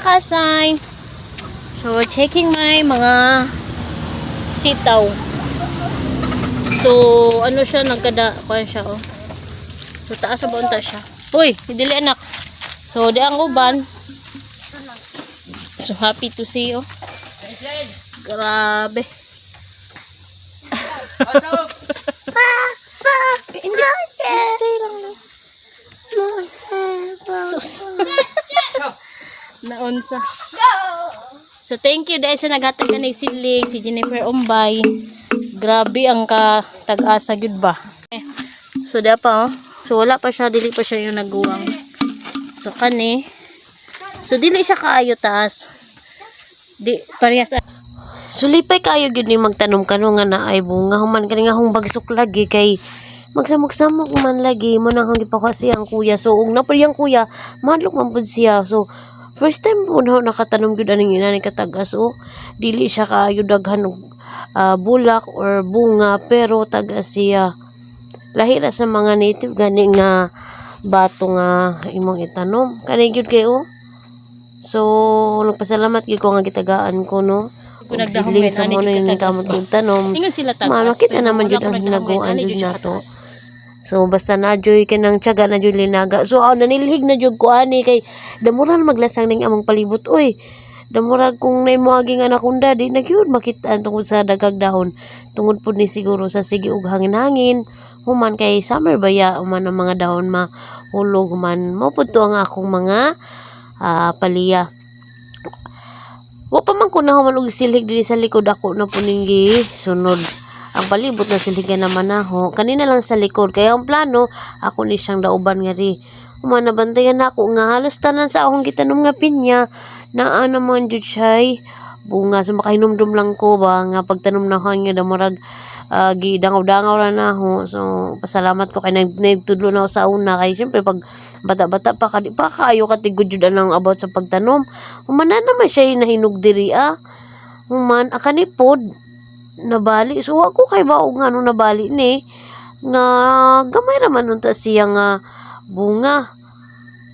Kasay. So, we're checking my mga sitaw. So, ano siya, nagkada, kuan siya, oh. So, taas sa unta siya. Uy, dili, anak. So, di ang uban. So, happy to see you. Grabe. Hindi, stay lang no. Sus. Naunsa. So thank you dahil sa naghatag ka ng seedling si Jennifer Umbay. Grabe ang ka tag-asa gyud ba. Eh, so da pa oh. So wala pa siya, dili pa siya yung naguwang. So kani. So dili siya kaayo taas. Di parehas. Sulipay kayo gyud ni magtanom kano nga naay bunga, human kani nga akong bagsok lagi kay magsamok-samok man lagi mo na akong gipakuha siyang kuya. So ug na ang kuya, mahadlok man pud siya. So first time po na ako nakatanom gyud aning inani katag-as oh. Dili siya kaayo daghan og bulak or bunga, pero tag-as siya. Lahi ra sa mga native gani nga bato nga imong itanom kani gyud kay oh. So nagpasalamat gyud ko nga gitagaan ko no Kung og nagdahom sidling ngayon, sa ani mo na gyud yung katagas kamot ba? kong tanom. Ingon sila tagas. Ma, makita Pero naman wala jud ko ang nagdahom ngayon, hinaguan ani jud jud siya nato. kataas. So basta na joy kanang tiyaga na joy linaga. So aw nanilhig na jud ko ani kay damura na maglasang ning among palibot oy. Damura kung naimoagi nga anaconda di na gyud makita tungod sa dagag dahon. Tungod pud ni siguro sa sige og hangin-hangin. Human kay summer baya, human ang mga dahon mahulog, human mao pud to ang akong mga palya. Wa pa man ko nahuman og silhig diri sa likod, ako na puning sunod. Ang palibot na silhigan naman naho. Kanina lang sa likod. Kaya ang plano, ako ni siyang dauban nga ri. Human nabantayan na ako nga halos tanan sa akong gitanom nga pinya naa naman jud siya'y bunga. So makahinumdum lang ko ba nga pagtanom na ko nga damurag gidangaw-dangaw ra na ho. So pasalamat ko kay nagtudlo na ako sa una kay syempre pag bata-bata pa ka, di pa kaayo katigod jud anang about sa pagtanom. Human na naman siya nahinog diri ah. Human akani pod nabali. So wa ko kay baog nga ano nabali ni nga gamay ra man unta siya nga bunga.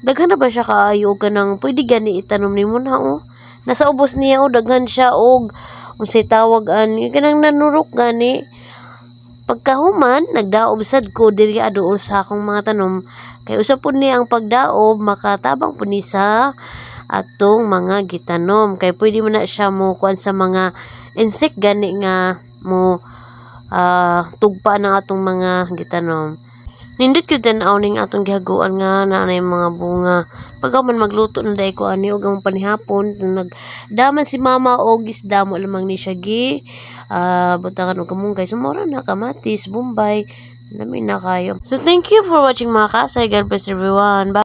Daghan na ba siya kaayo og kanang pwede gani itanom nimo na oh. Nasa ubos niya oh, daghan siya og unsay tawag ani kanang nanurok gani. Pagkahuman nagdaob sad ko diri aduol sa akong mga tanom kay usa pud ni ang pagdaob makatabang pud ni sa atong mga gitanom kay pwede man na siya mo kuan sa mga insect gani nga mo tugpa ng atong mga gitanom. Nindot gyud tan-aw ning atong gihaguan nga naa nay mga bunga. Pagka man magluto na dai ko ani og ang panihapon, nagdaman si mama og isda mo lamang ni siya gi butangan og kamunggay. So mura na kamatis, bombay, lami na kayo. So thank you for watching, mga kasay. God bless everyone. Bye.